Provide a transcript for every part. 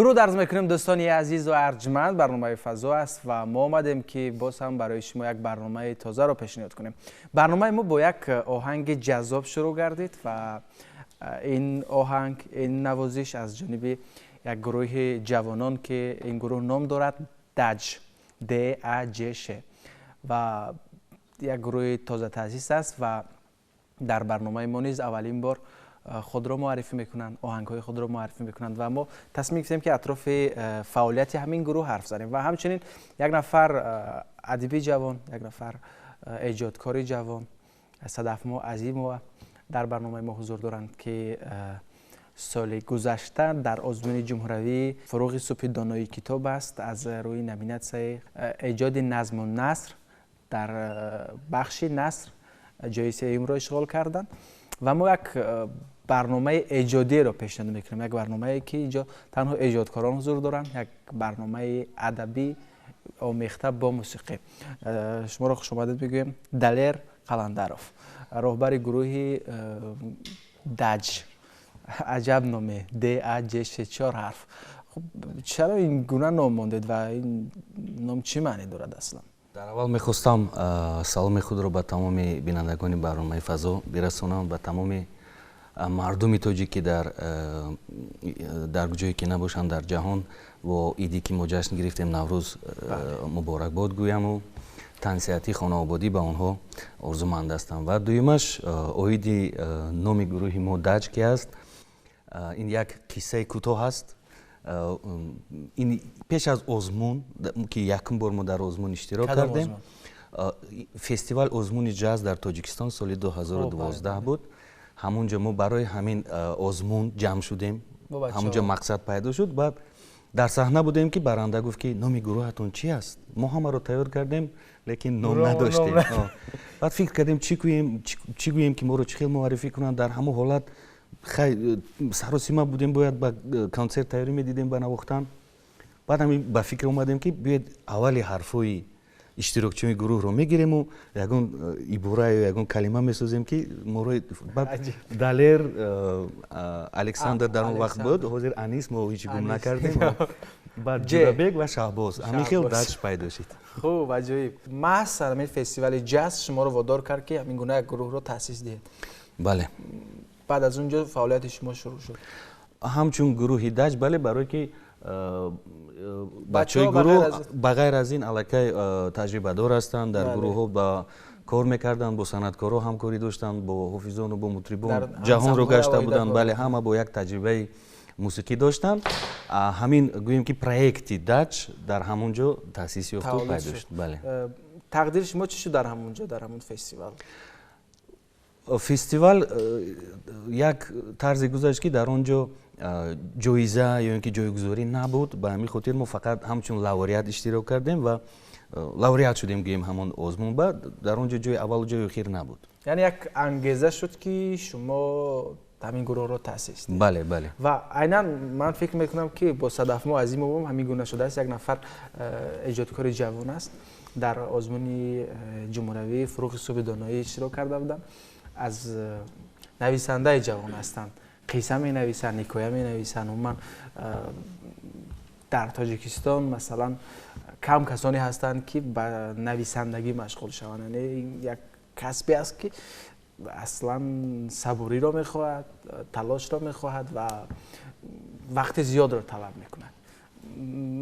Дуруд арз мекунем, дӯстони азизу арҷманд. Барномаи «Фазо» аст ва мо омадем, ки боз ҳам барои шумо як барномаи тозаро пешниҳод кунем. Барномаи мо бо як оҳанги ҷаззоб шурӯъ гардид ва ин оҳанг, ин навозиш аз ҷониби як гурӯҳи ҷавонон, ки ин гурӯҳ ном дорад Даҷ, Д А Ҷ Ш, ва як гурӯҳи тозатаъсис аст ва дар барномаи мо низ аввалин бор худро муаррифӣ мекунанд, оҳангҳои худро муаррифӣ мекунанд ва мо тасмим гирифтем, ки атрофи фаъолияти ҳамин гурӯҳ ҳарф занем ва ҳамчунин як нафар адиби ҷавон, як нафар эҷодкори ҷавон, Садафмо Азимова, дар барномаи мо ҳузур доранд, ки соли гузашта дар озмуни ҷумҳуравии «Фурӯғи субҳи донои китоб аст» аз рӯи номинатсияи эҷоди назму наср дар бахши наср ҷои сеюмро ишғол карданд. Ва мо як барномаи эҷодиро пешниҳод мекунем, як барномае, ки инҷо танҳо эҷодкорон ҳузур доранд, як барномаи адабӣ омехта бо мусиқӣ. Шуморо хушомадед мегӯем, Далер Қаландаров, роҳбари гурӯҳи Даҷ. Аҷаб номе, Д А Ҷ Ш, чор ҳарф. Хуб, чаро ин гуна ном мондед ва ин ном чӣ маъне дорад аслан? Дар аввал мехостам саломи худро ба тамоми бинандагони барномаи «Фазо» бирасонам, ба тамоми мардуми тоҷик, ки дар ҷое ки набошанд дар ҷаҳон, бо иде ки мо ҷашн гирифтем, Наврӯз, муборакбод гӯяму тансиҳатӣ, хонаободӣ ба онҳо орзуманд ҳастам. Ва дуюмаш, оиди номи гурӯҳи мо Даҷ ки аст, ин як қиссаи кӯтоҳ аст. Ин пеш аз озмун, ки якум бор мо дар озмун иштирок кардем, фестивал озмуни ҷаз дар Тоҷикистон соли 2012 буд. Ҳамон ҷо мо барои ҳамин озмун ҷамъ шудем, ҳамон ҷо мақсад пайдо шуд. Баъд дар саҳна будем, ки баранда гуфт, ки номи гурӯҳатон чи аст? Мо ҳамаро тайёр кардем, лекин ном надоштем. Баъд фикр кардем, чӣ гӯем, ки моро чӣ хел муаррифӣ кунанд. Дар ҳамон ҳолат хай саросима будем, бояд ба консерт тайёрӣ медидем, ба навохтан. Баъд ҳамин ба фикр омадем, ки биёед, аввали ҳарфҳои иштирокчиёни гурӯҳро мегирему ягон ибора ё ягон калима месозем, ки моро. Баъд Далер, Александр дар он вақт буд, ҳозир Анис, мо ҳеҷ гум накардем, баъд Ҷурабек ва Шаҳбоз, ҳамин хел Дач пайдо шуд. Хуб, аҷоиб. Маҳз ҳамин фестивали ҷаз шуморо водор кард, ки ҳамин гуна як гурӯҳро таъсис диҳед? Бале. Баъд аз он ҷо фаъолияти шумо шурӯъ шуд? Ҳамчун гурӯҳи Дач, бале, барое ки бачаҳои гурӯҳ ба ғайр аз ин аллакай таҷрибадор ҳастанд, дар гурӯҳҳо ба кор мекарданд, бо санъаткорҳо ҳамкорӣ доштанд, бо ҳофизону бо мутрибон ҷаҳонро гашта буданд. Бале, ҳама бо як таҷрибаи мусиқӣ доштанд. Ҳамин гӯем, ки проекти Дач дар ҳамон ҷо таъсис ёфту пайдо шуд. Бале. Тақдири шумо чӣ шуд дар ҳамон ҷо, дар ҳамон фестивал? Фестивал як тарзе гузашт, ки дар он ҷо ҷоиза ё ин ки ҷойгузорӣ набуд. Ба ҳамин хотир мо фақат ҳамчун лауреат иштирок кардем ва лауреат шудем, гӯем, ҳамон озмун. Ба дар он ҷо ҷои аввалу ҷои охир набуд. Яъне як ангеза шуд, ки шумо ҳамин гурӯҳро таъсис дид? Бале, бале. Ва айнан ман фикр мекунам, ки бо Садафмо Азимовам ҳамин гуна шудааст. Як нафар эҷодкори ҷавон аст, дар озмуни ҷумҳуравии Фурӯғи субҳи доноӣ иштирок карда будам. Аз нависандаи ҷавон ҳастанд, қисса менависанд, ҳикоя менависанд. Умуман, дар Тоҷикистон, масалан, кам касоне ҳастанд, ки ба нависандагӣ машғул шаванд. Яъне як касбе аст, ки аслан сабуриро мехоҳад, талошро мехоҳад ва вақти зиёдро талаб мекунад.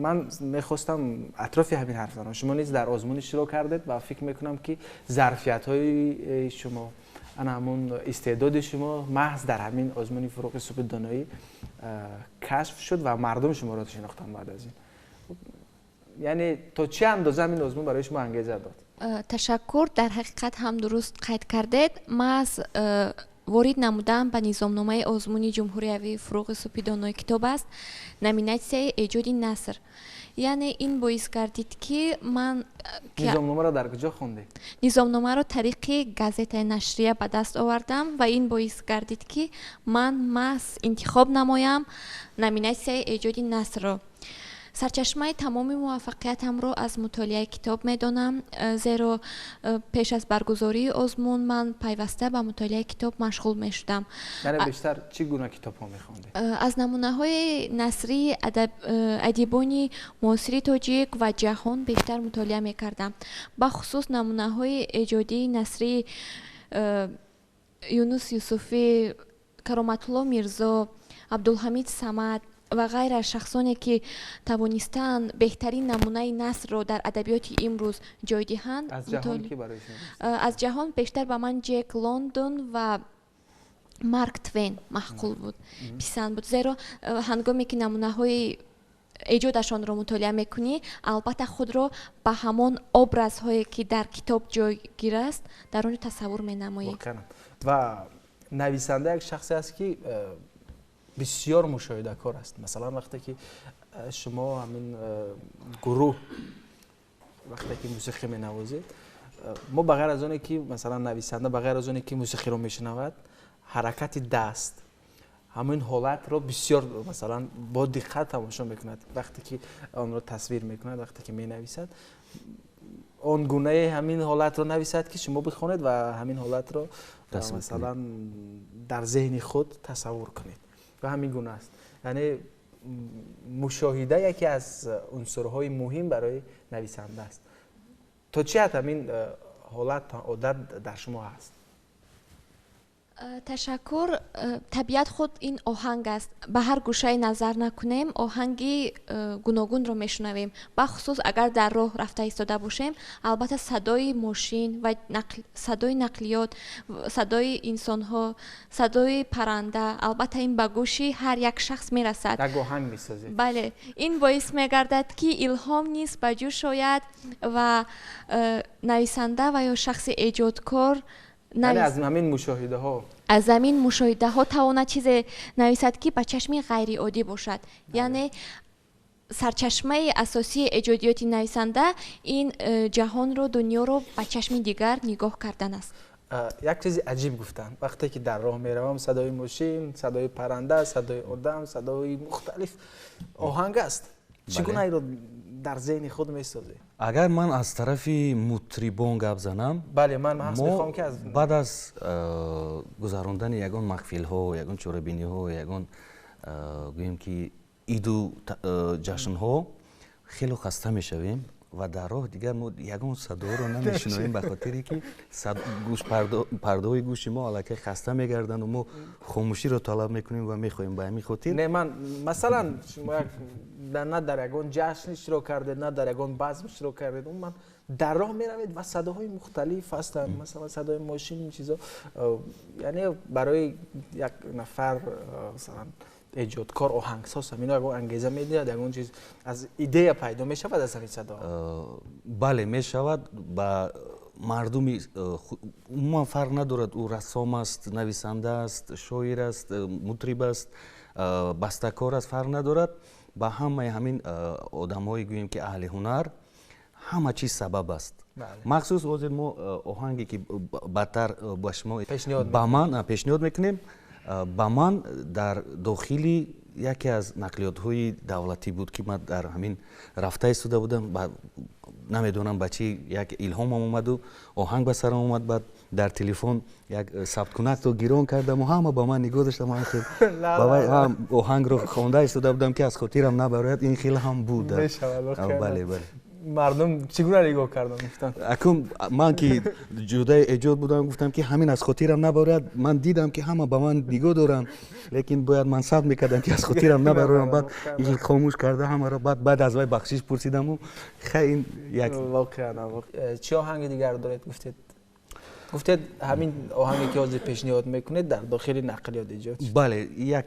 Ман мехостам атрофи ҳамин ҳарф занам. Шумо низ дар озмун иштирок кардед ва фикр мекунам, ки зарфиятҳои шумо, ана ҳамун истеъдоди шумо маҳз дар ҳамин озмуни Фурӯғи субҳи доноӣ кашф шуд ва мардум шуморо шинохтанд баъд аз ин. Яъне то чӣ андоза ҳамин озмун барои шумо ангеза дод? Ташаккур. Дар ҳақиқат ҳам дуруст қайд кардед. Маҳз ворид намудан ба низомномаи озмуни ҷумҳуриявии Фурӯғи субҳи донои китоб аст номинатсияи эҷоди наср. Яъне ин боис гардид, ки ман Низомномаро дар куҷо хондед? Низомномаро тариқи газетаи нашрия ба даст овардам ва ин боис гардид, ки ман маҳз интихоб намоям номинатсияи эҷоди насрро. Сарчашмаи тамоми муваффақиятамро аз мутолиаи китоб медонам, зеро пеш аз баргузории озмун ман пайваста ба мутолиаи китоб машғул мешудам. Яъне бештар чӣ гуна китобҳо мехондед? Аз намунаҳои насрии адибони муосири тоҷик ва ҷаҳон бештар мутолиа мекардам, бахусус намунаҳои эҷодии насрии Юнус Юсуфӣ, Кароматулло Мирзо, Абдулҳамид Самад ва ғайра, шахсоне, ки тавонистаанд беҳтарин намунаи насрро дар адабиёти имрӯз ҷой диҳанд. Аз ҷаҳон бештар ба ман Ҷек Лондон ва Марк Твен маъқул буд, писанд буд, зеро ҳангоме ки намунаҳои эҷодашонро мутолиа мекунӣ, албатта худро ба ҳамон образҳое, ки дар китоб ҷойгир аст, дар он ҷо тасаввур менамоӣ. Ва нависанда як шахсе аст, ки бисёр мушоҳидакор аст. Масалан, вақте ки шумо ҳамин гурӯҳ, вақте ки мусиқӣ менавозед, мо ба ғайр аз оне ки, масалан, нависанда ба ғайр аз оне ки мусиқиро мешунавад, ҳаракати даст, ҳамин ҳолатро бисёр, масалан, бо диққат тамошо мекунад. Вақте ки онро тасвир мекунад, вақте ки менависад, он гунаи ҳамин ҳолатро нависад, ки шумо бихонед ва ҳамин ҳолатро, масалан, дар зеҳни худ тасаввур кунед. Ва ҳамин гуна аст. Яъне мушоҳида яке аз унсурҳои муҳим барои нависанда аст. То чӣ ҳад ҳамин ҳолат, одат дар шумо ҳаст? Ташаккур. Табиат худ ин оҳанг аст. Ба ҳар гӯшае назар накунем, оҳанги гуногунро мешунавем. Бахусус агар дар роҳ рафта истода бошем, албатта садои мошин ва садои нақлиёт, садои инсонҳо, садои парранда, албатта ин ба гӯши ҳар як шахс мерасад. Як оҳанг месозед. Бале, ин боис мегардад, ки илҳом низ ба ҷӯш ояд ва нависанда ва ё шахси эҷодкор яъне аз ҳамин мушоҳидаҳо, аз ҳамин мушоҳидаҳо тавонад чизе нависад, ки ба чашми ғайриоддӣ бошад. Яъне сарчашмаи асосии эҷодиёти нависанда ин ҷаҳонро, дунёро ба чашми дигар нигоҳ кардан аст. Як чизи аҷиб гуфтанд. Вақте ки дар роҳ меравам, садои мошин, садои парранда, садои одам, садои мухталиф оҳанг аст. Чӣ гуна инро дар зеҳни худ месозед? Агар ман аз тарафи мутрибон гап занам, бале, ман маҳз мехоҳам ки аз баъд аз гузарондани ягон маҳфилҳо, ягон чорабиниҳо, ягон гӯем ки иду ҷашнҳо хеле хаста мешавем ва дар роҳ дигар мо ягон садоро намешунавем, ба хотире ки пардаҳои гӯши мо аллакай хаста мегарданд ва мо хомӯширо талаб мекунем ва мехоҳем. Ба ҳамин хотир не, ман масалан шумо як на дар ягон ҷашн иштирок кардед, на дар ягон базм иштирок кардед, умуман дар роҳ меравед ва садоҳои мухталиф ҳастанд, масалан садои мошин, чизо, яъне барои як нафар масалан эҷодкор, оҳангсоз ҳамино ягон ангеза медиҳад, ягон чиз аз идея пайдо мешавад аз ҳамин садоҳо? Бале, мешавад. Ба мардуми умуман фарқ надорад, ӯ рассом аст, нависанда аст, шоир аст, мутриб аст, бастакор аст, фарқ надорад. Ба ҳамаи ҳамин одамҳое гӯем ки аҳли ҳунар, ҳама чиз сабаб аст. Махсус ҳозир мо оҳанге ки баъдтар ба шумо ба ман пешниҳод мекунем, ба ман дар дохили яке аз нақлиётҳои давлатӣ буд, ки ман дар ҳамин рафта истода будам, намедонам ба чӣ як илҳомам омаду оҳанг ба сарам омад, баъд дар телефон як сабткунакро гирон кардаму ҳама ба ман нигоҳ доштам, оҳангро хонда истода будам, ки аз хотирам набарояд. Ин хел ҳам буд. Бале, бале. Мардум чӣ гуна нигоҳ карданд, гуфтанд? Акун ман ки ҷудаи эҷод будам, гуфтам ки ҳамин аз хотирам набарояд. Ман дидам ки ҳама ба ман нигоҳ доранд, лекин бояд ман сабт мекардам ки аз хотирам набароям. Баъд хомӯш карда ҳамаро, баъд аз вай бахшиш пурсидаму хай ин як воқеан. Чӣ оҳанги дигар доред гуфтед? Гуфтед ҳамин оҳанге ки ҳозир пешниҳод мекунед дар дохили нақлиёт эҷод шуд. Бале, як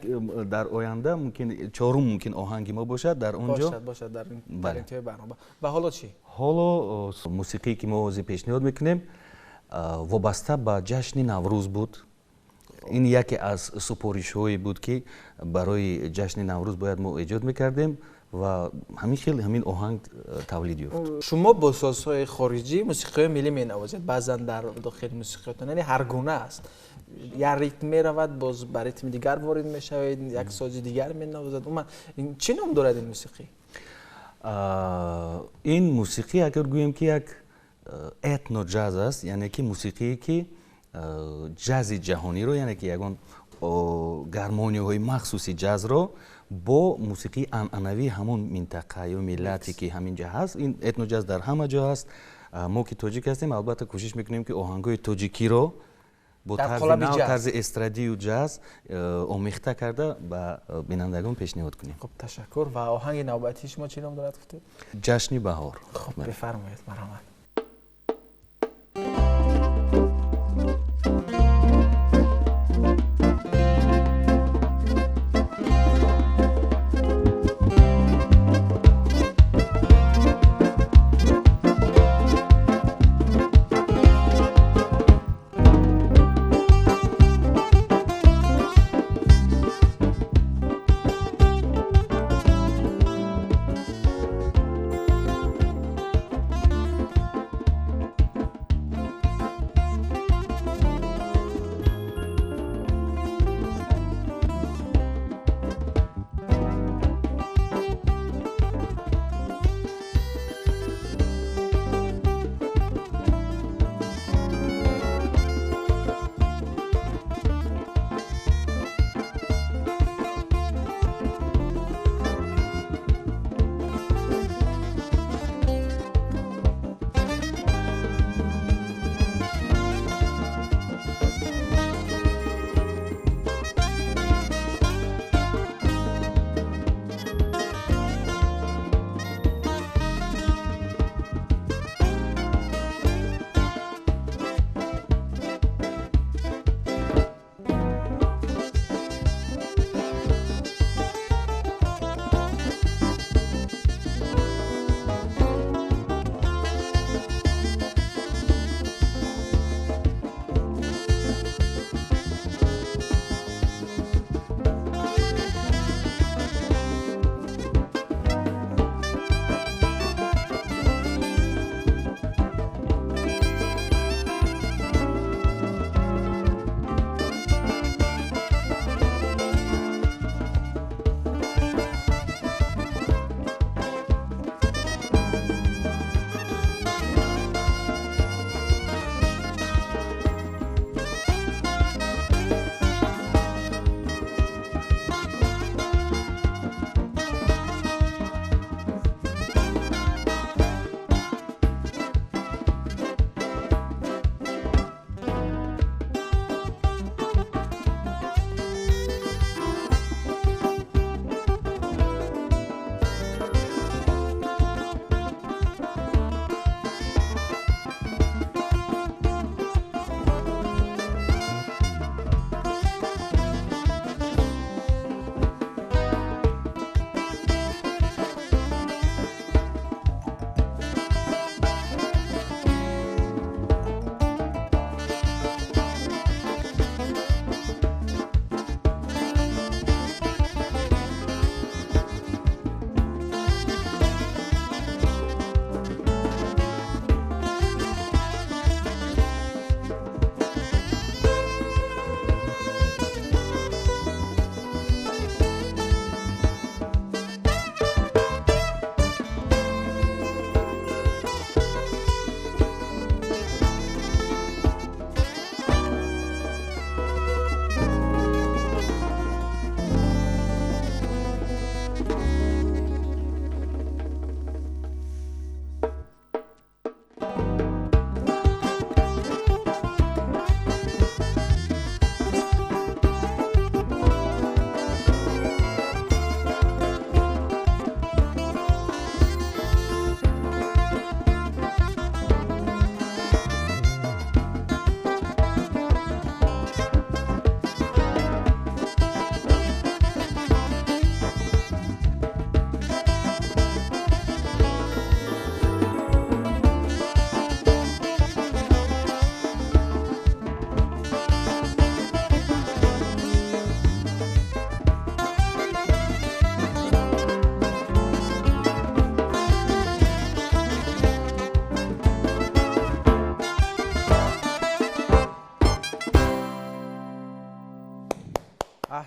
дар оянда мумкин чорум мумкин оҳанги мо бошад дар он ҷо. Бошад, дар интиҳои барнома. Ва ҳоло чӣ? Ҳоло мусиқие ки мо ҳозир пешниҳод мекунем вобаста ба ҷашни Наврӯз буд. Ин яке аз супоришҳое буд, ки барои ҷашни Наврӯз бояд мо эҷод мекардем ва ҳамин хел ҳамин оҳанг тавлид ёфт. Шумо бо созҳои хориҷӣ мусиқиҳои миллӣ менавозед, баъзан дар дохили мусиқиётон, яъне ҳар гуна аст. Як ритм меравад, боз ба ритми дигар ворид мешавед, як сози дигар менавозад. Умуман чӣ ном дорад ин мусиқӣ? Ин мусиқӣ агар гӯем ки як этноҷаз аст, яъне ки мусиқие ки ҷази ҷаҳониро, яъне ки ягон гармониҳои махсуси ҷазро бо мусиқии анъанавии ҳамон минтақа ё миллате ки ҳамин ҷа ҳаст. Ин этноҷаз дар ҳама ҷо ҳаст. Мо ки тоҷик ҳастем, албатта кӯшиш мекунем ки оҳангҳои тоҷикиро бо тарзи нав, тарзи эстрадию ҷаз омехта карда ба бинандагон пешниҳод кунем. Хуб, ташаккур. Ва оҳанги навбатии шумо чӣ ном дорад гуфтед? Ҷашни баҳор. Хуб, бифармоед, марҳамат.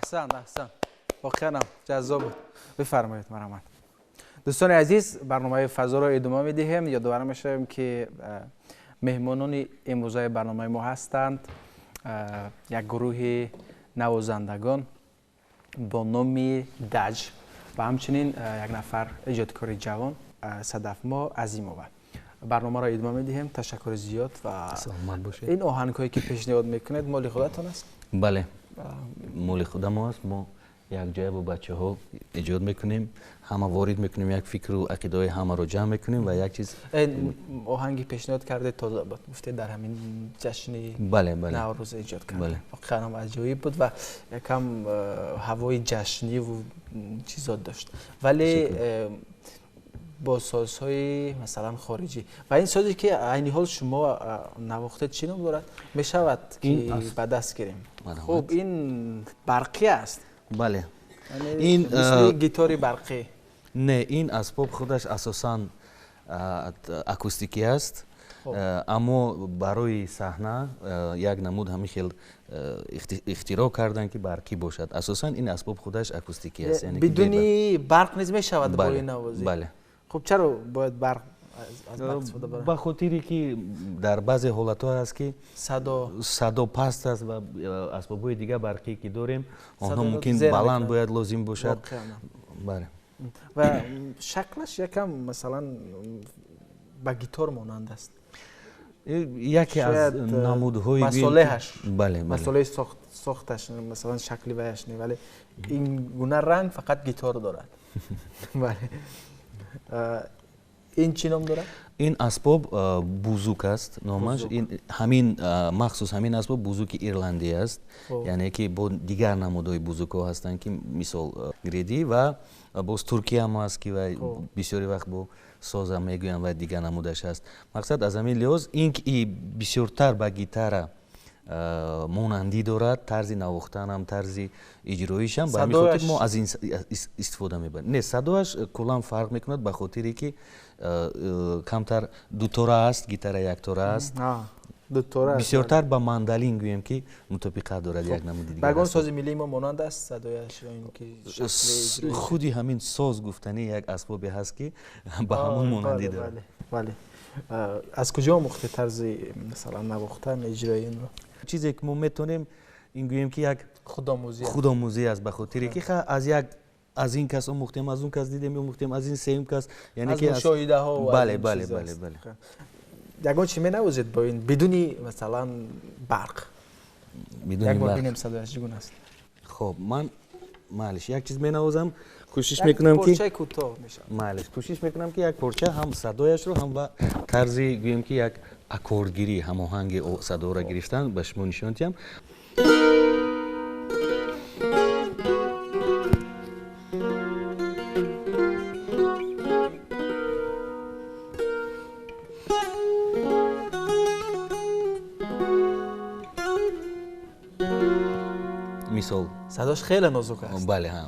Аҳсан, аҳсан. Воқеан ҷаззоб буд. Бифармоед, марҳамат. Дӯстони азиз, барномаи фазоро идома медиҳем. Ёдовар мешавем, ки меҳмонони имрӯзаи барномаи мо ҳастанд як гурӯҳи навозандагон бо номи Даҷ ва ҳамчунин як нафар эҷодкори ҷавон Садафмо Азимова. Барномаро идома медиҳем. Ташаккури зиёд ва саломат бошед. Ин оҳангҳое ки пешниҳод мекунед моли худатон аст? Бале, моли худамо аст. Мо якҷоя бо бачаҳо эҷод мекунем, ҳама ворид мекунем, як фикру ақидаҳои ҳамаро ҷамъ мекунем ва як чиз. Оҳанги пешниҳод кардед тоза буд, гуфтед дар ҳамин ҷашни Наврӯз эҷод кардед. Воқеан ҳам аҷоиб буд ва якам ҳавои ҷашниву чизот дошт, вале бо созҳои масалан хориҷӣ. Ва ин созе ки айни ҳол шумо навохтед чӣ ном дорад? Мешавад ки ба даст гирем? Хуб, ин барқӣ аст. Бале, ин мисли гитори барқӣ. Не, ин асбоб худаш асосан акустикӣ аст, аммо барои саҳна як намуд ҳамин хел ихтироъ карданд, ки барқӣ бошад. Асосан ин асбоб худаш акустикӣ аст. Бидуни барқ низ мешавад бо ин навозӣ? Бале. Хуб, чаро бояд барқ аз барқ истифода баранд? Ба хотире ки дар баъзе ҳолатҳо аст, ки садо паст аст ва асбобҳои дигар барқӣ ки дорем, онҳо мумкин баланд бояд лозим бошад. Бале. Ва шаклаш якам масалан ба гитор монанд аст. Яке аз намудҳои масолеҳаш. Бале, масолеҳи сохташ, масалан шакли ваяш не, вале ин гуна ранг фақат гитор дорад. Бале. Ин чӣ ном дорад? Ин асбоб бузук аст номаш. Ин ҳамин махсус ҳамин асбоб бузуки ирландӣ аст, яъне ки бо дигар намудҳои бузукҳо ҳастанд, ки мисол гредӣ ва боз туркия ҳам аст, ки бисёри вақт бо соза мегӯянд ва дигар намудаш аст. Мақсад аз ҳамин лиҳоз ин ки бисёртар ба гитара монандӣ дорад, тарзи навохтанам, тарзи иҷроишам, ба ҳамин хотир мо аз ин истифода мебарем. Не, садояш куллан фарқ мекунад, ба хотире ки камтар дутора аст, гитара яктора аст. Бисёртар ба мандалин гӯем, ки мутобиқат дорад як намуди дигар. Ба ягон сози миллии мо монанд аст садояш ё ин ки шакли иҷроиш? Худи ҳамин соз гуфтанӣ як асбобе ҳаст, ки ба ҳамон монандӣ дорад. Бале. Аз куҷо омӯхтед тарзи масалан навохтан, иҷрои инро? Чизе ки мо метавонем ин гӯем, ки як худомӯзӣ аст, ба хотире ки аз як аз ин кас омӯхтем, аз он кас дидем омӯхтем, аз ин сеюм кас, яъне ки аз мушоҳидаҳо. Бале, бале, бале, бале. Ягон чӣ менавозед бо ин бидуни масалан барқ? Як бор бинем садояш чӣ гуна аст. Хоб, ман маълиш як чиз менавозам, кӯшиш мекунам ки порчаи кӯтоҳ мешавад. Маълиш кӯшиш мекунам, ки як порча ҳам садояшро, ҳам ба тарзи гӯем ки як аккордгирӣ, ҳамоҳанги садоро гирифтан ба шумо нишон диҳам. Мисол садош хеле нозук аст. Бале, ҳа.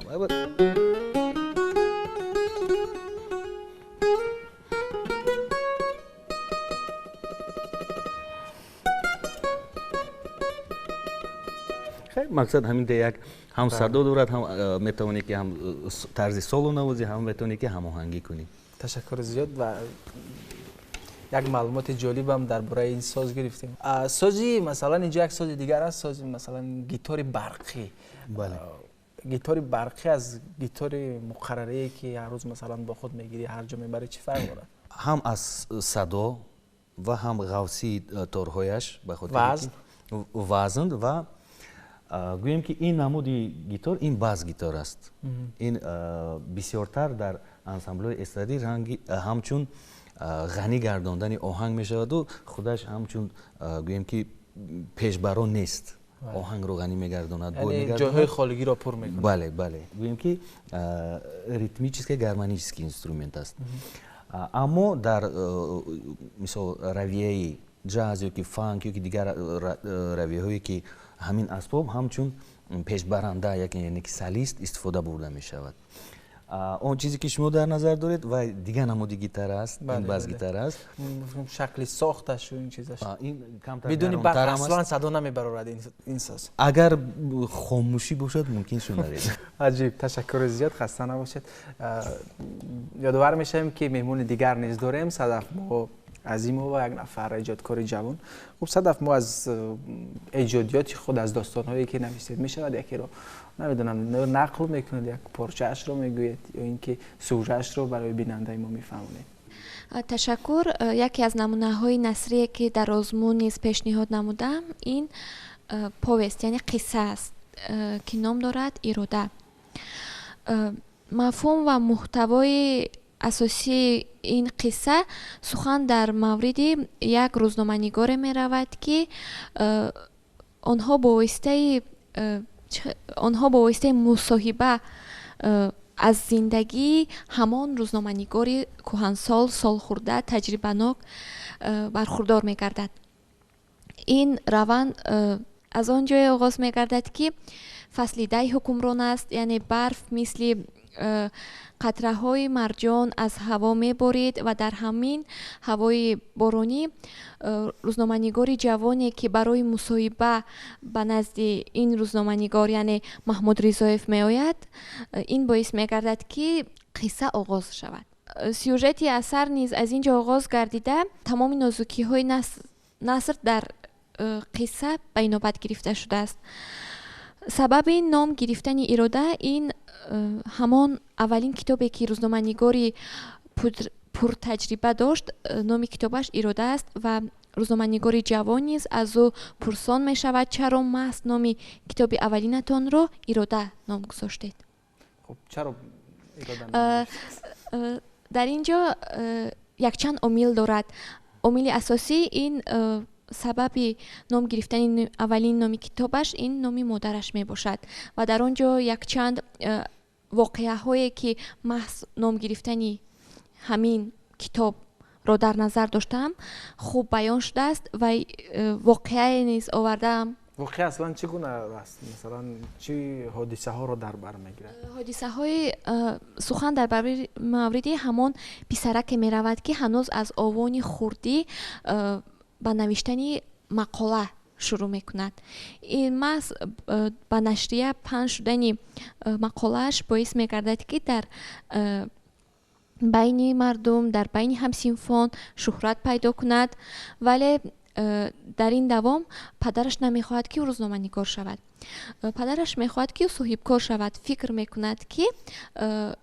Мақсад ҳамин де як ҳам садо дорад, ҳам метавонӣ ки ҳам тарзи соло навозӣ, ҳам метавонӣ ки ҳамоҳангӣ кунӣ. Ташаккури зиёд ва як маълумоти ҷолибам дар бораи ин соз гирифтем. Сози масалан инҷо як сози дигар аст, сози масалан гитори барқӣ. Бале. Гитори барқӣ аз гитори муқаррарие ки ҳар рӯз масалан бо худ мегирӣ, ҳар ҷо мебарӣ, чӣ фарқ дорад? Ҳам аз садо ва ҳам ғавсии торҳояш, ба хотири вазн ва гӯем ки ин намуди гитор, ин бас гитор аст. Ин бисёртар дар ансамблҳои эстрадӣ ранги ҳамчун ғанӣ гардондани оҳанг мешаваду худаш ҳамчун гӯем ки пешбаро нест, оҳангро ғанӣ мегардонад, ҷойҳои холигиро пур мекунад. Бале, бале. Гӯем ки ритмический, гармонический инструмент аст. Аммо дар мисол равияи ҷаз ё ки фанк ё ки дигар равияҳое ки ҳамин асбоб ҳамчун пешбаранда, яъне ки солист истифода бурда мешавад. Он чизе ки шумо дар назар доред, вай дигар намуди гитара аст, ин бас гитара аст. Шакли сохташу ин чизаш. Ин камтар бидуни барқ аслан садо намебарорад ин соз. Агар хомӯшӣ бошад, мумкин шунавед. Аҷиб, ташаккури зиёд, хаста набошед. Ёдовар мешавем, ки меҳмони дигар низ дорем, Садаф мо Азимова, як нафар эҷодкори ҷавон. Хуб, Садаф, мо аз эҷодиёти худ, аз достонҳое ки нависед, мешавад якеро, намедонам, нақл мекунед, як порчаашро мегӯед ё ин ки сужаашро барои бинандаи мо мефаҳмонед? Ташаккур. Яке аз намунаҳои насрие, ки дар озмун низ пешниҳод намудам, ин повесть, яъне қисса аст, ки ном дорад «Ирода». Мафҳум ва муҳтавои асосии ин қисса сухан дар мавриди як рӯзноманигоре меравад, ки онҳо бо воситаи мусоҳиба аз зиндагии ҳамон рӯзноманигори кӯҳансол, солхӯрда, таҷрибанок бархурдор мегардад. Ин раванд аз он ҷое оғоз мегардад, ки фасли дай ҳукмрон аст, яъне барф мисли қатраҳои марҷон аз ҳаво меборид ва дар ҳамин ҳавои боронӣ рӯзноманигори ҷавоне, ки барои мусоҳиба ба назди ин рӯзноманигор, яъне Маҳмуд Ризоев, меояд, ин боис мегардад, ки қисса оғоз шавад. Сюжети асар низ аз ин ҷо оғоз гардида, тамоми нозукиҳои наср дар қисса ба инобат гирифта шудааст. Сабаби ном гирифтани «Ирода» ин ҳамон аввалин китобе, ки рӯзноманигори пуртаҷриба дошт, номи китобаш «Ирода» аст ва рӯзноманигори ҷавон низ аз ӯ пурсон мешавад, чаро маҳз номи китоби аввалинатонро «Ирода» ном гузоштед. Чаро? Дар ин ҷо якчанд омил дорад. Омили асосӣ ин сабаби ном гирифтани аввалин номи китобаш ин номи модараш мебошад ва дар он ҷо якчанд воқеаҳое, ки маҳз ном гирифтани ҳамин китобро дар назар доштаам, хуб баён шудааст ва воқеае низ овардаам. Воқеа аслан чӣ гуна аст? Масалан, чӣ ҳодисаҳоро дар бар мегирад? Ҳодисаҳои сухан дар мавриди ҳамон писараке меравад, ки ҳанӯз аз овони хурдӣ ба навиштани мақола шурӯъ мекунад. Ин маҳз ба нашрия паҳн шудани мақолааш боис мегардад, ки дар байни мардум, дар байни ҳамсинфон шӯҳрат пайдо кунад. Вале дар ин давом падараш намехоҳад, ки ӯ рӯзноманигор шавад. Падараш мехоҳад, ки ӯ соҳибкор шавад. Фикр мекунад, ки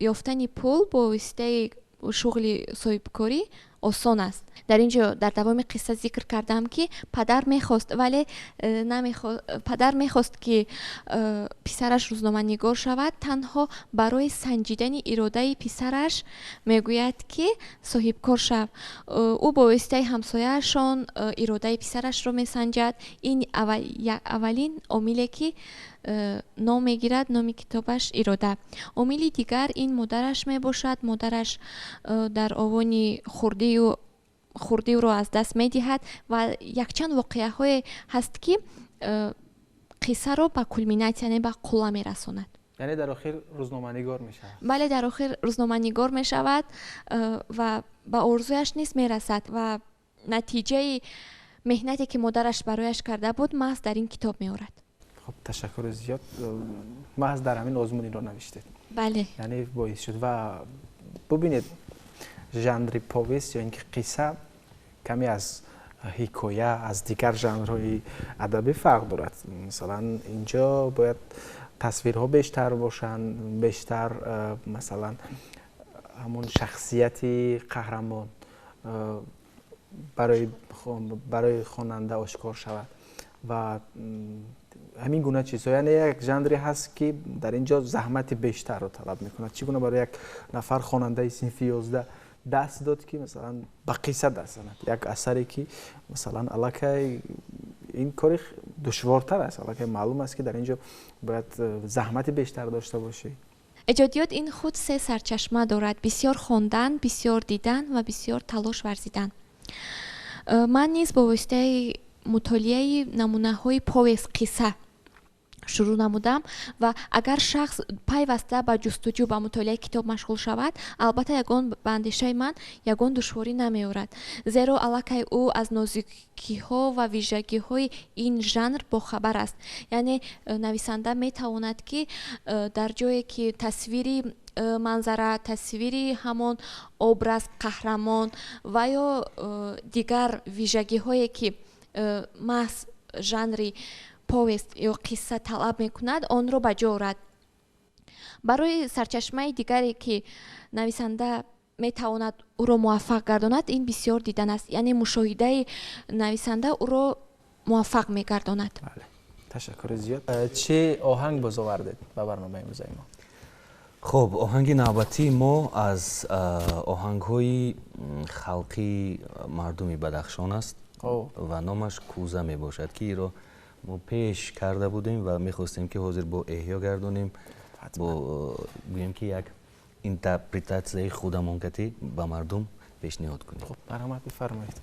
ёфтани пул бо воситаи шуғли соҳибкорӣ осон аст. Дар ин ҷо дар давоми қисса зикр кардам, ки падар мехост, вале падар мехост, ки писараш рӯзноманигор шавад. Танҳо барои санҷидани иродаи писараш мегӯяд, ки соҳибкор шав. Ӯ бо воситаи ҳамсояашон иродаи писарашро месанҷад. Ин аввалин омиле, ки ном мегирад номи китобаш «Ирода». Омили дигар ин модараш мебошад. Модараш дар овони хурдиро аз даст медиҳад ва якчанд воқеаҳое ҳаст, ки қиссаро ба кулминатсия, яъне ба қулла мерасонад. Яъне дар охир рӯзноманигор мешавад? Бале, дар охир рӯзноманигор мешавад ва ба орзуяш низ мерасад ва натиҷаи меҳнате, ки модараш барояш карда буд, маҳз дар ин китоб меорад. Хуб, ташаккури зиёд. Маҳз дар ҳамин озмун инро навиштед? Бале. Яъне боис шуд. Ва бубинед, жанри повесть ё ин ки қисса каме аз ҳикоя, аз дигар жанрҳои адабӣ фарқ дорад. Масалан, инҷо бояд тасвирҳо бештар бошанд, бештар масалан, ҳамон шахсияти қаҳрамон барои хонанда ошкор шавад ва ҳамин гуна чизҳо. Яъне як жанре ҳаст, ки дар ин ҷо заҳмати бештарро талаб мекунад. Чӣ гуна барои як нафар хонандаи синфи 11 даст дод, ки масалан, ба қисса даст занад, як асаре, ки масалан, аллакай ин кори душвортар аст, аллакай маълум аст, ки дар ин ҷо бояд заҳмати бештар дошта бошӣ? Эҷодиёт ин худ се сарчашма дорад: бисёр хондан, бисёр дидан ва бисёр талош варзидан. Ман низ бо воситаи мутолиаи намунаҳои повесть, қисса Шурӯъ намудам. Ва агар шахс пайваста ба ҷустуҷӯ, ба мутолиаи китоб машғул шавад, албатта, ягон, ба андешаи ман, ягон душворӣ намеорад, зеро аллакай ӯ аз нозукиҳо ва вижагиҳои ин жанр бохабар аст. Яъне нависанда метавонад, ки дар ҷое ки тасвири манзара, тасвири ҳамон образ, қаҳрамон ва ё дигар вижагиҳое, ки маҳз жанри повесть ё қисса талаб мекунад, онро ба ҷо орад. Барои сарчашмаи дигаре, ки нависанда метавонад ӯро муваффақ гардонад, ин бисёр дидан аст, яъне мушоҳидаи нависанда ӯро муваффақ мегардонад. Ташаккури зиёд. Чӣ оҳанг боз овардед ба барномаи имрӯзаи мо? Хуб, оҳанги навбатии мо аз оҳангҳои халқии мардуми Бадахшон аст ва номаш «Кӯза» мебошад, ки иро мо пеш карда будем ва мехостем, ки ҳозир бо эҳё гардонем, бо гӯем, ки як интерпретатсияи худамон кати ба мардум пешниҳод кунем. Хуб, марҳамат, бифармоед.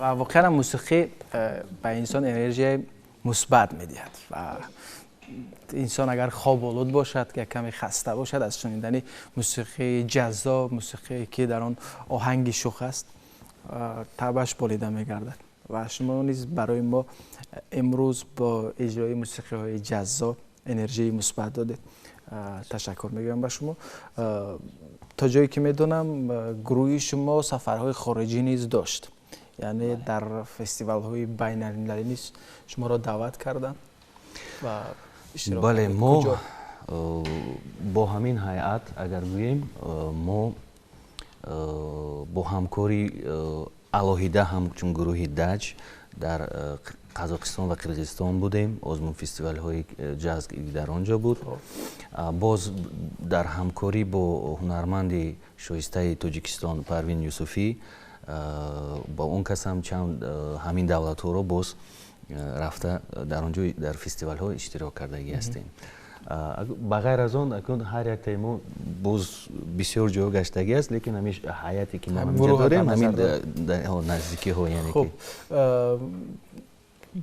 Ва воқеан мусиқӣ ба инсон энергияи мусбат медиҳад ва инсон агар хоболуд бошад, як каме хаста бошад, аз шунидани мусиқии ҷаззоб, мусиқие ки дар он оҳанги шӯх аст, табаш болида мегардад. Ва шумо низ барои мо имрӯз бо иҷрои мусиқиҳои ҷаззоб энергияи мусбат додед. Ташаккур мегӯям ба шумо. То ҷое ки медонам, гурӯҳи шумо сафарҳои хориҷӣ низ дошт, яъне дар фестивалҳои байналмилалӣ низ шуморо даъват карданд ва иштирок. Бале, мо бо ҳамин ҳайат, агар гӯем, мо бо ҳамкори алоҳида ҳамчун гурӯҳи Даҷ дар Қазоқистон ва Қирғизистон будем. Озмун фестивалҳои ҷаз дар он ҷо буд. Боз дар ҳамкорӣ бо ҳунарманди шоистаи Тоҷикистон Парвин Юсуфӣ, бо он кас ҳам чанд ҳамин давлатҳоро боз рафта, дар он ҷо дар фестивалҳо иштирок кардагӣ ҳастем. Ба ғайр аз он, акнун ҳар яктаи мо боз бисёр ҷо гаштагӣ аст, лекин ҳамин ҳайате ки мо ҳаминҷо дорем, ҳамин наздикиҳо, яъне ки.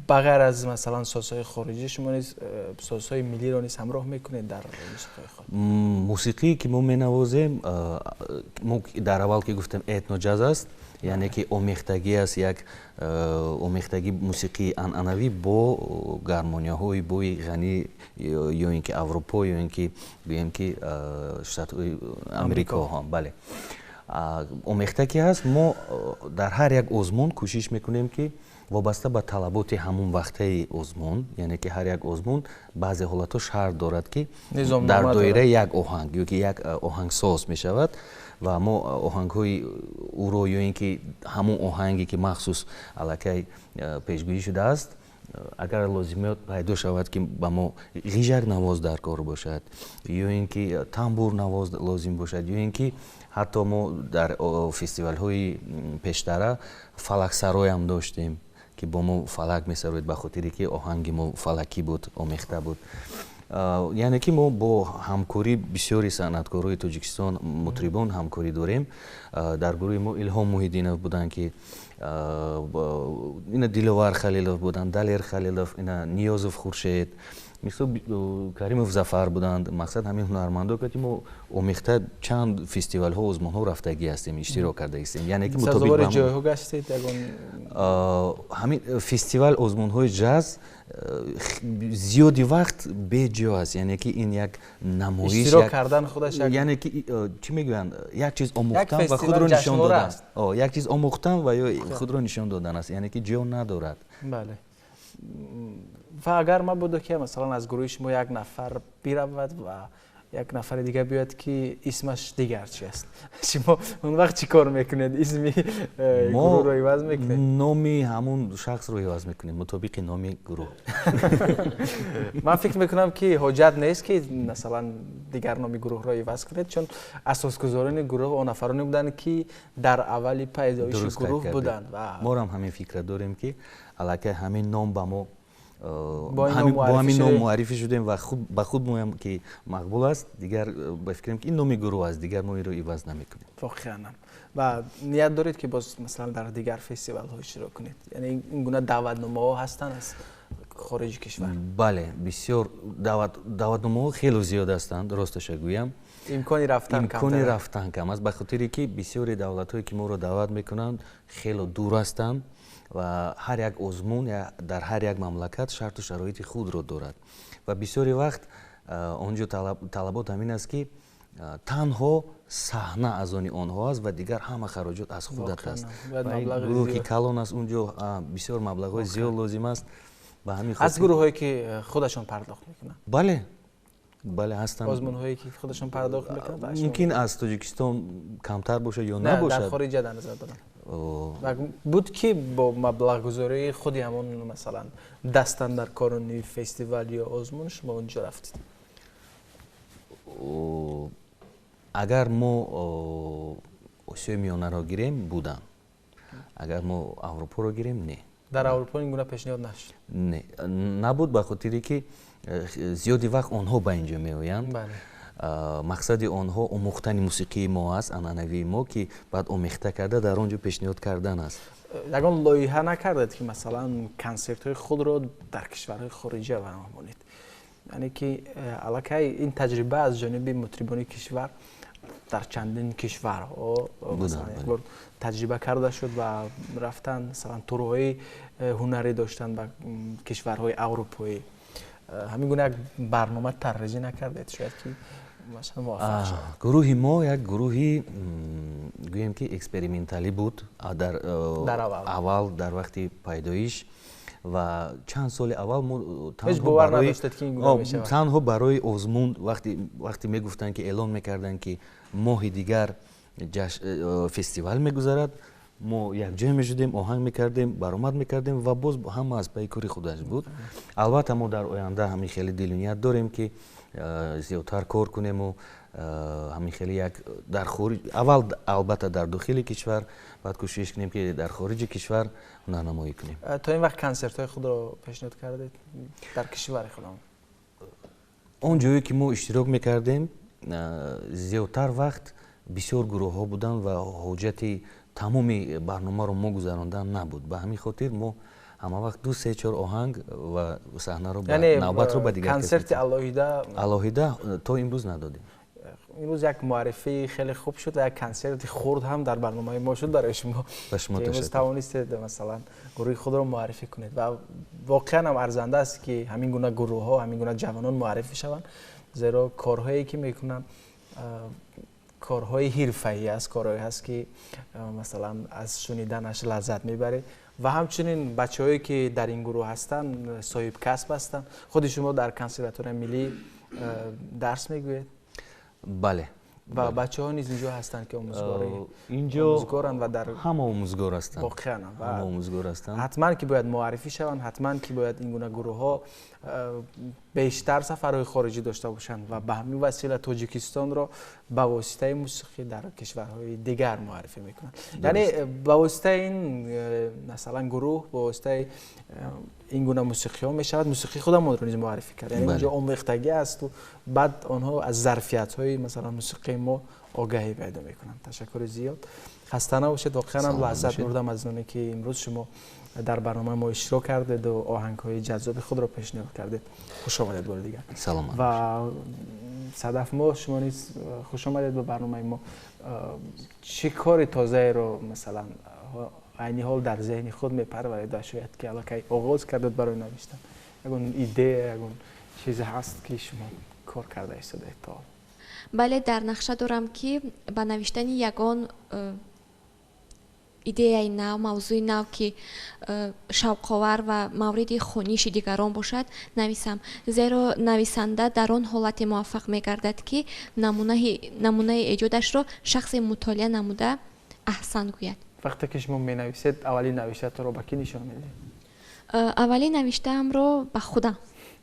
Ба ғайр аз, масалан, созҳои хориҷӣ, шумо низ созҳои миллиро низ ҳамроҳ мекунед дар мусиқии худ? Мусиқие ки мо менавозем, мо дар аввал ки гуфтем, этноҷаз аст, яъне ки омехтагӣ аст, як омехтагӣ мусиқии анъанавӣ бо гармонияҳои бои ғанӣ, ё ин ки Аврупо, ё ин ки гӯем ки Штатҳои Амрико. Бале, омехта ки ҳаст, мо дар ҳар як озмун кӯшиш мекунем, ки вобаста ба талаботи ҳамун вақтаи озмун, яъне ки ҳар як озмун баъзе ҳолатҳо шарт дорад, ки дар доираи як оҳанг ё ки як оҳангсоз мешавад, ва мо оҳангҳои ӯро ё ин ки ҳамун оҳанге ки махсус аллакай пешгӯӣ шудааст, агар лозимиёт пайдо шавад, ки ба мо ғижакнавоз дар кор бошад, ё ин ки тамбурнавоз лозим бошад, ё ин ки ҳатто мо дар фестивалҳои пештара фалаксароям доштем, ки бо мо фалак месароид, ба хотире ки оҳанги мо фалакӣ буд, омехта буд. Яъне ки мо бо ҳамкорӣ бисёри санъаткорои Тоҷикистон, мутрибон ҳамкорӣ дорем. Дар гурӯҳи мо Илҳом Муҳиддинов буданд, ки ина Диловар Халилов буданд, Далер Халилов, ина Ниёзов Хуршед, мисол Каримов Зафар буданд. Мақсад, ҳамин ҳунармандо, ки мо омехта чанд фестивалҳо, озмунҳо рафтагӣ ҳастем, иштирок кардаистем, яъне ки мутобиқ ҷойҳо гаштед ягон? Ҳамин фестивал, озмунҳои ҷаз зиёди вақт беҷо аст, яъне ки ин як намоиш. Иштирок кардан худаш. Яъне ки чӣ мегӯянд, як чиз омӯхтан ва худро нишон додан, як чиз омӯхтан ва ё худро нишон додан аст, яъне ки ҷо надорад. Бале, ва агар мабодо ки, масалан, аз гурӯҳи шумо як нафар биравад ва як нафари дигар биёяд, ки исмаш дигар чи аст, шумо он вақт чӣ кор мекунед? Исми гурӯҳро иваз мекунед? Номи ҳамун шахсро иваз мекунем мутобиқи номи гурӯҳ. Ман фикр мекунам, ки ҳоҷат нест, ки масалан дигар номи гурӯҳро иваз кунед, чун асосгузорони гурӯҳ он нафароне буданд, ки дар аввали пайдоиши гурӯҳ буданд. Морам ҳамин фикра дорем, ки аллакай ҳамин ном ба мо, бо ҳамин ном муаррифӣ шудем ва ба худ моям ки мақбул аст. Дигар ба фикрам, ки ин номи гурӯҳ аст, дигар мо инро иваз намекунем. Воқеанам. Ва ният доред, ки боз, масалан, дар дигар фестивалҳо иштирок кунед? Яъне ин гуна даъватномаҳо ҳастанд аз хориҷи кишвар? Бале, бисёр даъватномаҳо хело зиёд ҳастанд, росташа гӯям. Имкони рафтан. Имкони рафтан кам аст, ба хотире ки бисёри давлатҳое, ки моро даъват мекунанд, хело дур ҳастанд ва ҳар як озмун дар ҳар як мамлакат шарту шароити худро дорад, ва бисёри вақт он ҷо талабот ҳамин аст, ки танҳо саҳна аз они онҳо аст ва дигар ҳама хароҷот аз худат аст. Гурӯҳ ки калон аст, он ҷо бисёр маблағҳои зиёд лозим аст. Ба ҳамин аз гурӯҳҳое, ки худашон пардохт мекунанд? Бале, ҳастанд. Озмунҳое, ки худашон пардохт мекунанд. Мумкин аз Тоҷикистон камтар бошад ё набошад. Дар хориҷа дар назар дорам. Буд, ки бо маблағгузории худи ҳамон, масалан, дастандаркорони фестивал ё озмун шумо онҷо рафтед? Агар мо Осиёи Миёнаро гирем, буданд, агар мо Аврупоро гирем, не. Дар Аврупо ин гуна пешниҳод нашуд? Не, набуд, ба хотире ки зиёди вақт онҳо ба ин ҷо меоянд. Мақсади онҳо омӯхтани мусиқии мо аст, анъанавии мо, ки баъд омехта карда дар он ҷо пешниҳод кардан аст. Ягон лоиҳа накардед, ки масалан консертҳои худро дар кишварҳои хориҷа баромонед? Яъне ки аллакай ин таҷриба аз ҷониби мутрибони кишвар дар чандин кишварҳо якбор таҷриба карда шуд ва рафтан, масалан турҳои ҳунарӣ доштанд ба кишварҳои аврупоӣ. Ҳамин гуна як барнома таррезӣ накардед, шояд ки масалан муваффақ шавад? Гурӯҳи мо як гурӯҳи, гӯем ки, эксперименталӣ буд дар аввал, дар вақти пайдоиш ва чанд соли аввал мо танҳо барои озмун, вақте мегуфтанд, ки эълон мекарданд, ки моҳи дигар фестивал мегузарад, мо якҷоя мешудем, оҳанг мекардем, баромад мекардем ва боз ҳама аз пайи кори худаш буд. Албатта, мо дар оянда ҳамин хеле дилуният дорем, ки зиёдтар кор кунему ҳамин хеле як дар хориҷ аввал, албатта дар дохили кишвар, баъд кӯшиш кунем, ки дар хориҷи кишвар ҳунарнамоӣ кунем. То ин вақт консертҳои худро пешниҳод кардед дар кишвари худам? Он ҷое ки мо иштирок мекардем, зиёдтар вақт бисёр гурӯҳҳо буданд ва ҳоҷати тамоми барномаро мо гузарондан набуд. Ба ҳамин хотир мо ҳама вақт ду, се, чор оҳанг ва саҳнаро, навбатро ба дигар. Консерти алоҳида? Алоҳида то имрӯз надодем. Имрӯз як муаррифии хеле хуб шуд ва як консерти хурд ҳам дар барномаи мо шуд барои шумо. Ба шумо. Имрӯз тавонистед, масалан, гурӯҳи худро муаррифӣ кунед ва воқеан ҳам арзанда аст, ки ҳамин гуна гурӯҳҳо, ҳамин гуна ҷавонон муаррифӣ шаванд, зеро корҳое ки мекунанд, корҳои ҳирфаӣ аст, корҳое ҳаст, ки масалан аз шуниданаш лаззат мебаред. Ва ҳамчунин бачаҳое, ки дар ин гурӯҳ ҳастанд, соҳибкасб ҳастанд. Худи шумо дар Консерваторияи миллӣ дарс мегӯед? Бале. Ва бачаҳо низ инҷо ҳастанд, ки омӯзгори инҷо омӯзгоранд ва дар ҳама омӯзгор ҳастанд. Воқеан. Ҳама омӯзгор ҳастанд. Ҳатман ки бояд муаррифӣ шаванд, ҳатман ки бояд ин гуна гурӯҳҳо бештар сафарҳои хориҷӣ дошта бошанд ва ба ҳамин васила Тоҷикистонро ба воситаи мусиқӣ дар кишварҳои дигар муаррифӣ мекунанд. Яъне ба воситаи ин, масалан, гурӯҳ, ба воситаи ин гуна мусиқиҳо мешавад мусиқии худамонро низ муаррифӣ кард. Яъне инҷо омехтагӣ асту баъд онҳо аз зарфиятҳои, масалан, мусиқии мо огаҳӣ пайдо мекунанд. Ташаккури зиёд, хаста набошед. Воқеан ҳам лаззат бурдам аз оне, ки имрӯз шумо дар барномаи мо иштирок кардед ва оҳангҳои ҷаззоби худро пешниҳод кардед. Хуш омадед бори дигар. Саломат. Ва Садаф, мо шумо низ хуш омадед ба барномаи мо. Чӣ кори тозаеро, масалан, айни ҳол дар зеҳни худ мепарваред ва шояд ки аллакай оғоз кардед барои навиштан? Ягон идея, ягон чизе ҳаст, ки шумо кор карда истодаед то ҳол? Бале, дар нақша дорам, ки ба навиштани ягон идеяи нав, мавзӯи нав, ки шавқовар ва мавриди хониши дигарон бошад, нависам, зеро нависанда дар он ҳолате муваффақ мегардад, ки намунаи эҷодашро шахсе мутолиа намуда аҳсан гӯяд. Вақте ки шумо менависед, аввалин навиштаатонро ба кӣ нишон медиҳед? Аввалин навиштаамро ба худам,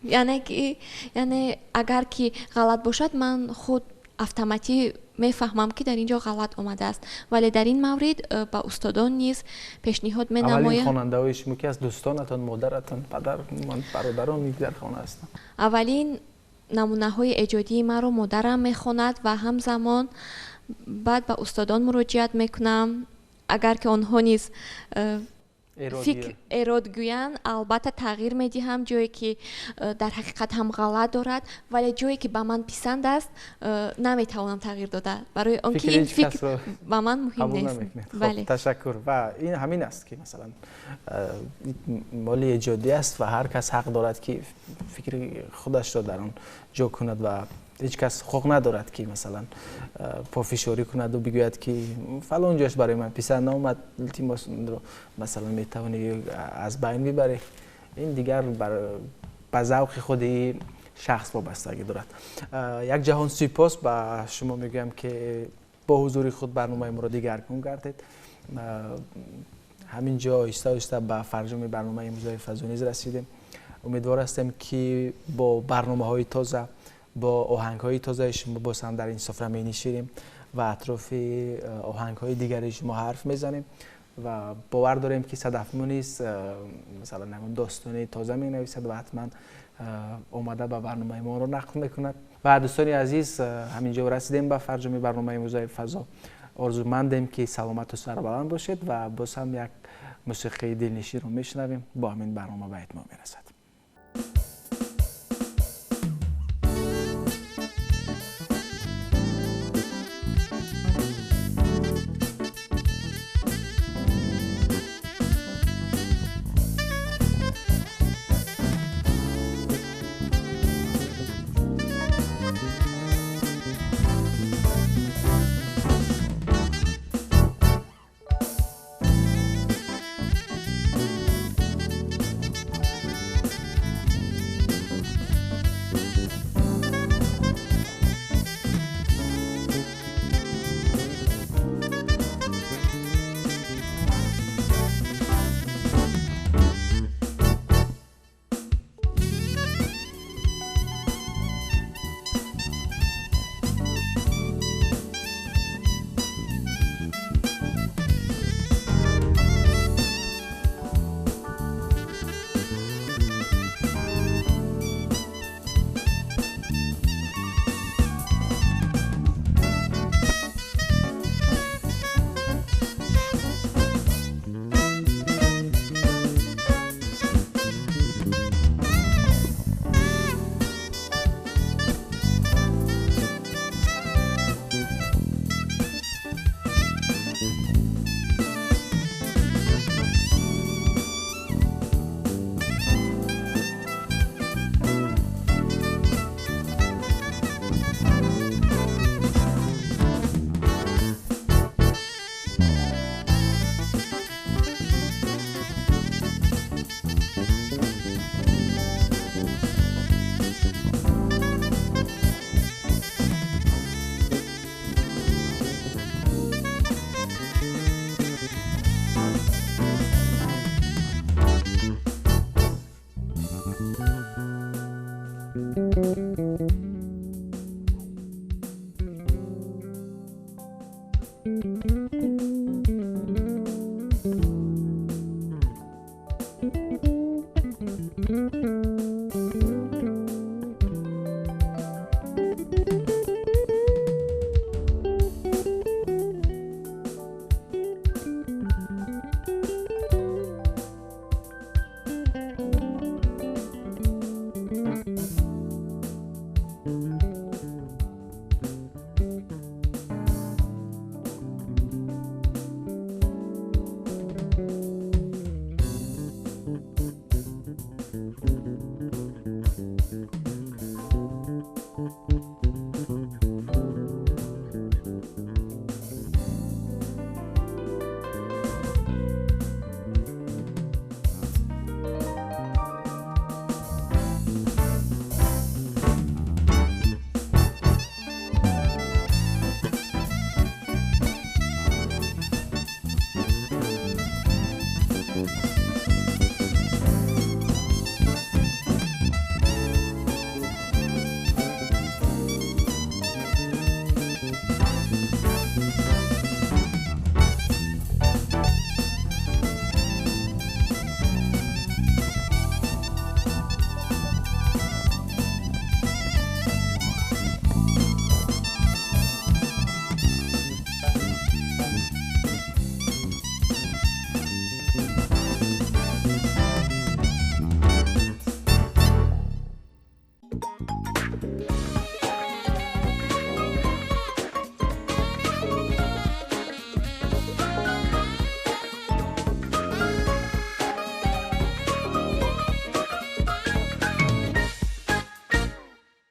яъне ки, яъне агар ки ғалат бошад, ман худ автоматӣ мефаҳмам, ки дар ин ҷо ғалат омадааст, вале дар ин маврид ба устодон низ пешниҳод менамоям. Аввалин хонандаҳои шумо ки аст? Дӯстонатон, модаратон, падар, бародарон дар хона ҳастанд? Аввалин намунаҳои эҷодии маро модарам мехонад ва ҳамзамон баъд ба устодон муроҷиат мекунам. Агар ки онҳо низ фикр эрод гӯянд, албатта тағйир медиҳам, ҷое ки дар ҳақиқат ҳам ғалат дорад, вале ҷое ки ба ман писанд аст, наметавонам тағйир дода, барои он ки ин фикр ба ман муҳим нест. Бале, ташаккур. Ва ин ҳамин аст, ки масалан моли эҷодӣ аст ва ҳар кас ҳақ дорад, ки фикри худашро дар он ҷо кунад ва ҳеҷ кас ҳуқуқ надорад, ки масалан пофишорӣ кунаду бигӯяд, ки фалон ҷош барои ман писанд наомад, илтимос, масалан, метавонӣ аз байн бибарӣ. Ин дигар ба завқи худи шахс вобастагӣ дорад. Як ҷаҳон сипос ба шумо мегӯям, ки бо ҳузури худ барномаи моро дигаргун гардед. Ҳамин ҷо оҳиста оҳиста ба фарҷоми барномаи имрӯзаи «Фазо» низ расидем. Умедвор ҳастем, ки бо барномаҳои тоза, бо оҳангҳои тозаи шумо боз ҳам дар ин софра менишинем ва атрофи оҳангҳои дигари шумо ҳарф мезанем. Ва бовар дорем, ки Садафмо низ, масалан, ягон достони тоза менависад ва ҳатман омада ба барномаи мо онро нақл мекунад. Ва дӯстони азиз, ҳамин ҷо расидем ба фарҷоми барномаи имрӯзаи «Фазо». Орзумандем ки саломату сарбаланд бошед ва боз ҳам як мусиқии дилнишинро мешунавем. Бо ҳамин барнома ба итмом мерасад.